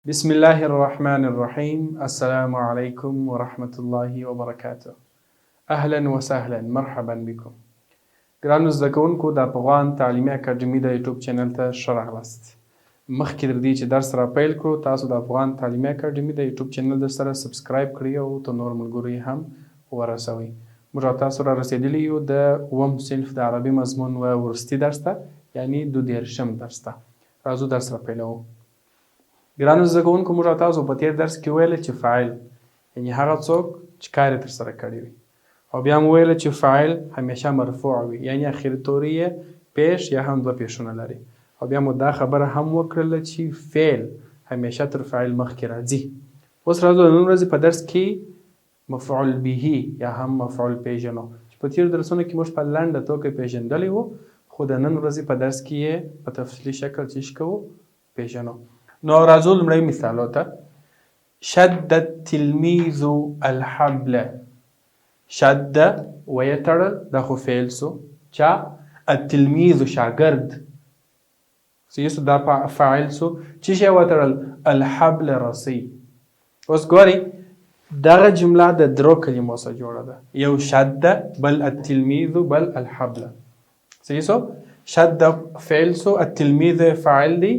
بسم الله الرحمن الرحيم السلام عليكم ورحمة الله وبركاته اهلا وسهلا مرحبا بكم. ګرانو زده کوونکو، د افغان تعلیمي اکاډمي د یوټیوب چینل ته ښه راغلاست. مخکې تر دې چې درس را پیل کړو، تاسو د افغان تعلیمي اکاډمي د یوټیوب چینل در سره subscribe کړئ او تر نورو ملګرو یې هم ورسوئ. موږ او تاسو را رسېدلي یو د اووم صنف د عربي مضمون و وروستي درس ته، یعنی 32 درس ته. راځو درس را پیلوو. ګرانو زده کوونکو، موږ او تاسو په تېر درس کې ویل چې فاعل یعنی هغه څوک چې کار یې ترسره کړی وي، او بیا مو ویل چې فاعل همیشه مرفوع وي، یعنی اخري توری یې پېښ یا هم دوه پېښونه لري، او بیا مو دا خبره هم وکړله چې فعل همیشه تر فاعل مخکې راځي. اوس راځو د نن ورځې په درس کې مفعول به یا هم مفعول پېژنو، چې په تېرو درسونو کې موږ په لنډه توګه پېژندلی وو، خو د نن ورځې په درس کې یې په تفصیلي شکل چې کوو پېژنو. نو راځو لومړی مثالو ته. شد التلميذ الحبل. شد ویې تړل، دا خو فعل سو. چا؟ التلميذ شاګرد. صحیح سو، دا فاعل سو. چی شی وتړل؟ الحبل رسی. اوس ګورئ، دغه جمله د درو کلمو څخه جوړه ده، یو شد، بل التلميذ، بل الحبل. صحیح سو، شد فعل سو، التلميذ فاعل دی،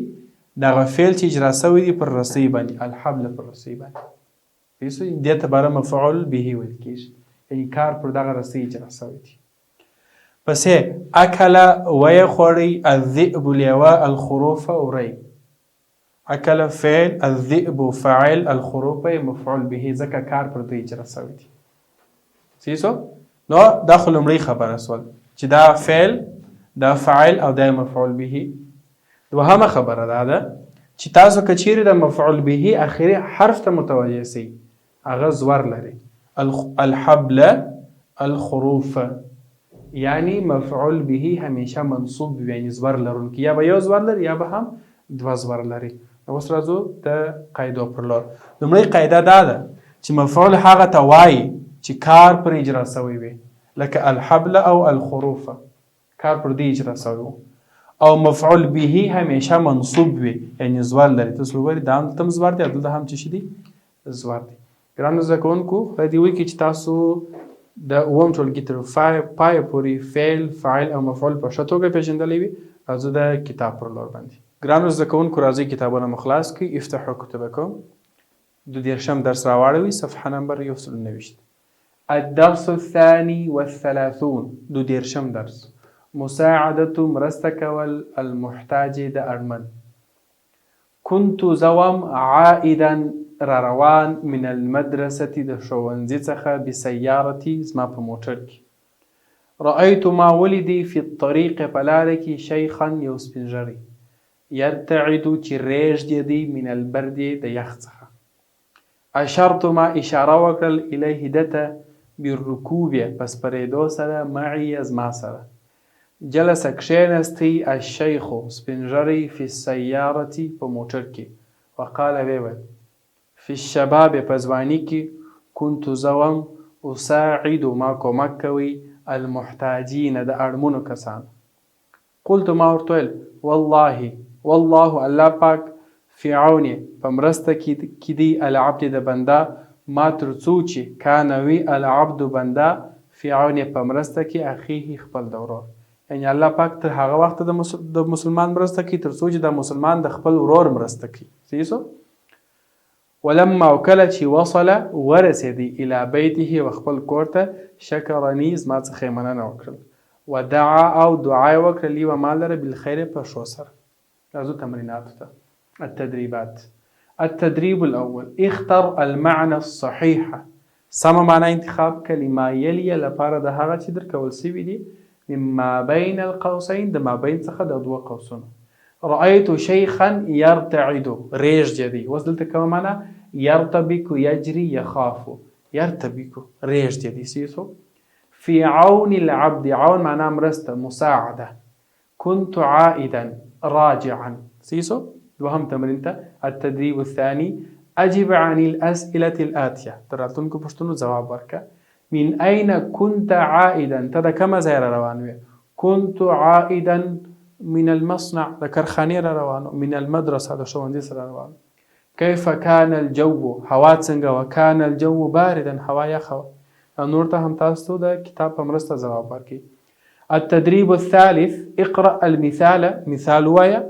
دغه فعل چې اجرا سوی دی پر رسۍ باندې، الحبل پر رسۍ باندې. صحیح سو، دې ته باره مفعول به ویل کېږي، یعنی کار پر دغه رسۍ اجرا سوی دی. پسې اکل ویې خوړی، الذئب لیوه، الخروف وری. اکل فعل، الذئب فاعل، الخروف مفعول به، ځکه کار پر دوی اجرا سوی دی. صحیح سو، نو دا خو لومړۍ خبره سول چې دا فعل، دا فاعل او دا مفعول به. دوهمه خبره دا ده چې تاسو که چیرې د مفعول به اخري حرف ته متوجه سئ، هغه زور لري، الحبل الخروف، یعنی مفعول به همیشه منصوب وي، یعنی زور لرونکی، یا به یو زور لري یا به هم دوه زور لري. نو اوس راځو د قاعدو پر لور. لومړۍ قاعده دا ده چې مفعول هغه ته وایي چې کار پر اجرا سوی وي، لکه الحبل او الخروف، کار پر دې اجرا سوی وو. او مفعول به همیشه منصوب وي، یعنی زور لري. تاسو وګورئ، دا هم دلته هم زور دی او دلته هم څه شی دی؟ زور دی. ګرانو زده کوونکو، خدای دې وکړي چې تاسو د اووم ټولګي تر پایه پورې فعل، فاعل او مفعول په ښه توګه پېژندلی وي. راځو د کتاب پر لور باندې. ګرانو زده کوونکو، راځئ کتابونه مو خلاص کړئ. افتحو کتبکم. 32 درس راواړوئ، صفحه نمبر 129. الدرس الثاني والثلاثون، 32 درس. مساعدة مرسته کول، المحتاج د اړمن. كنت زوم عائدا را روان من المدرسة د ښوونځي څخه بسیارتي زما په موټر کې. رأيت ما ولیدی فی الطریق په لاره کې شیخا یو سپین ږیری، یرتعد چې رېږدېدی من البرد د یخ څخه. اشرت ما اشاره وکړل الیه ده ته بالرکوب په سپرېدو سره، معي زما سره. جلس کښېنستی الشیخ سپین ږیری فی السیارة په موټر کې. وقال ویې ویل فی الشباب په ځواني کې كنت زه وم اساعد ما کومک کوي المحتاجین د اړمنو کسانو. قلت ما ورته ویل والله والله الله پاک فی عون په مرسته کې دی العبد د بنده ما تر څو چې کان وي العبد بنده فی عون په مرسته کې اخیه خپل د ورور. یعنی الله پاک تر هغه وخته د مسلمان مرسته کوي تر څو چې د مسلمان د خپل ورور مرسته کوي. صحیح سو. ولما او کله چې وصل ورسېدی الی بیته و خپل کور ته، شکرني زما څخه یې مننه وکړل، ودعا او دعا یې وکړه لي و ما لره بالخیر په ښو سره. راځو تمریناتو ته. التدريبات. التدريب الأول اختر المعنى الصحيح. سمه معنا انتخاب کلمه يلي لپاره د هغه چې درکول سوي دي مما بين القوسين د ما بين څخه د دوه قوسونو. رأيت شيخا يرتعد رېږدېدی. اوس دلته کومه معنا؟ يرتبك يجري يخاف، يرتبك رېږدېدی. صحیح سو. في عون العبد، عون معنا مرسته، مساعدة. كنت عائدا راجعا. صحیح سو. دوهم تمرین ته. التدريب الثاني أجب عن الأسئلة الآتية. د راتلونکو پوښتنو ځواب ورکړه. من أين كنت عائدا؟ ته د کومه ځایه را روان وې؟ كنت عائدا من المصنع، د کارخانې را روان، من المدرسة، د ښوونځي سره روان. کیف کان الجو، هوا څنګه وه؟ کان الجو باردا، هوا یخه وه. دا نور ته هم تاسو د کتاب په مرسته ځواب ورکړئ. التدريب الثالث اقرأ المثال، مثال ووایه،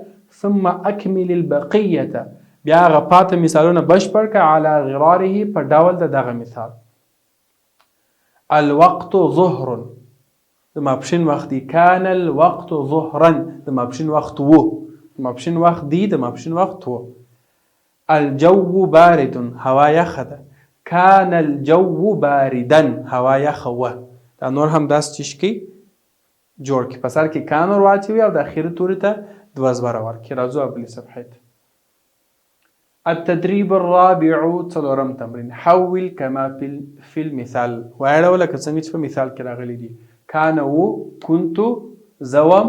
ثم اکمل البقیة، بیا هغه پاته مثالونه بشپړ کړه، علی غراره، په ډول د دغه مثال. الوقت ظهر، د ماپښین وخت دی. کان الوقت ظهرا، د ماپښین وخت وو، د ماپښین وخت دی، د ماپښین وخت وو. الجو بارد، هوا یخه ده. کان الجو باردا، هوا یخه وه. دا نور هم داسې چې شکی جوړ کړي، په سر کې کان ور واچوي او د اخري توري ته دوه زبره ورکړي. راځو بلې صفحې ته. التدريب الرابع، څلورم تمرین. حول کما فی المثال، واړوه لکه څنګه چې په مثال کې راغلي دي. کان و، کنت، زه وم،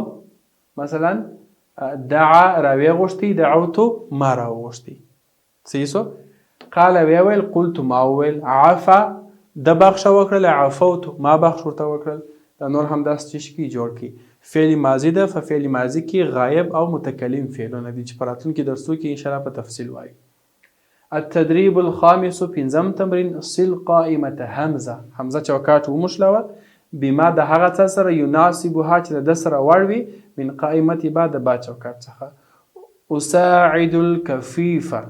مثلا دعا راویې غوښتي، دعوتو ما راوغوښتي. صحیح سو. قال ویې ویل، قلت ما وویل، عفا ده بخښه وکړله، عفوت ما بخښ ورته وکړل. دا نور هم داسې چې شي جوړ کړي. فعل ماضي ده، په فعل ماضي کې غایب او متکلم فعلونه دي چې په راتلونکي درسو کې ان شاء الله په تفصیل وایو. التدريب الخامس، پنځم تمرین. صل قائمة همزه، همزه چوکاټ وموښلوه، بما د هغه څه سره، يناسبها چې د ده سره وړ وي، من قائمة با، د با چوکاټ څخه. اساعد الکفیفه،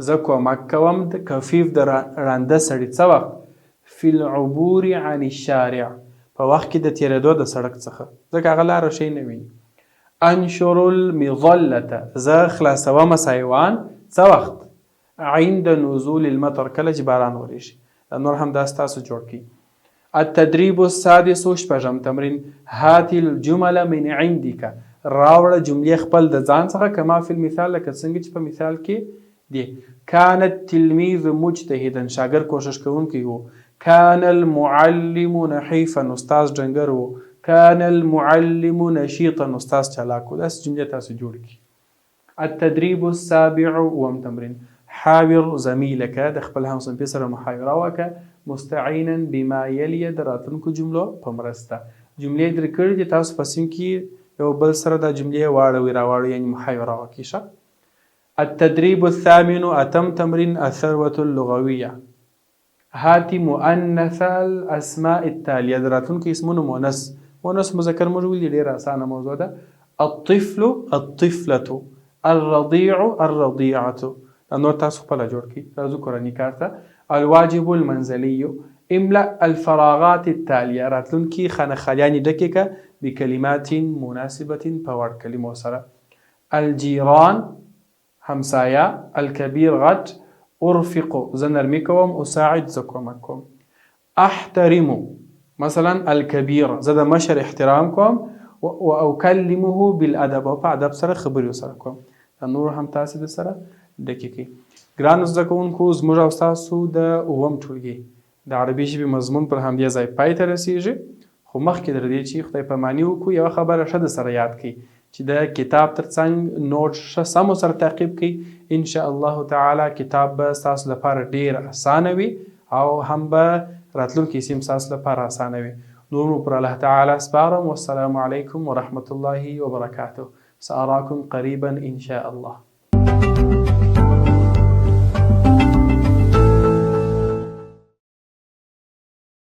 زه کومک کوم د کفیف د ړانده سړي، څه وخت؟ فی العبور عن الشارع، په وخت کې د تېرېدو د سړک څخه، ځکه هغه لاره ښی نه ویني. انشر المظلة، زه خلاصوم سایوان، څه وخت؟ عند نزول المطر، کله چې باران وریږي. دا نور هم داسې تاسو جوړ کړئ. التدريب السادس، شپږم تمرین. هات الجمل من عندك، راوړه جملې خپل د ځان څخه، کما فی المثال، لکه څنګه چې په مثال کې دي. کان التلميذ مجتهدا، شاګرد کوشش کوونکی وو. کان المعلم نحیفا، استاد ډنګر وو. کان المعلم نشیطا، استاد چالاک وو. داسې جملې تاسو جوړې کړئ. التدريب السابع، اووم تمرین. حاور زميلك، د خپل همصنفي سره محاوره وکړه، مستعینا بما یلی، د راتلونکو جملو په مرسته. جملې درکړي دي، تاسو په سیم کې یو بل سره دا جملې واړوي راواړوي، یعنی محاوره وکړئ. ښه. التدريب الثامن، اتم تمرین. الثروة اللغوية، هاتي مؤنث الاسماء التاليه، د راتلونکو اسمونو مؤنث، مؤنث مذکر موږ ویلي، ډېره اسانه موضوع ده. الطفل، الطفلة، الرضيع، الرضيعة. دا نور تاسو خپله جوړ کړئ. راځو کورني کار ته. الواجب المنزلي، املأ الفراغات التاليه، راتلونکي خانه خالیانې ډکې که، بکلمات مناسبة، په وړ کلمو سره. الجیران، همسایه، الکبیر، غټ، ارفق، زه نرمي کوم، اساعد، زه کومک کوم. احترم مثلا الکبیر، زه د مشر احترام کوم، و اکلمه بالادب، او په ادب سره خبرې ورسره کوم. دا نور هم تاسې د سره ډکې کړئ. ګرانو زده کوونکو، زموږ او ستاسو د اووم ټولګي د عربي ژبې مضمون پر همدې ځای پای ته رسیږي. خو مخکې تر دې چې خدای پاماني وکړو، یوه خبره ښه درسره یاد کړئ چې د کتاب تر څنګ نوټ ښه سم ورسره تعقیب کړئ. ان شاء الله تعالی کتاب به ستاسو لپاره ډیر اسانه وي او هم به راتلونکی سیم ستاسو لپاره اسانه وي. نور مو پر الله تعالی سپارم. والسلام علیکم ورحمة الله وبرکاته. سأراکم قریبا ان شاء الله.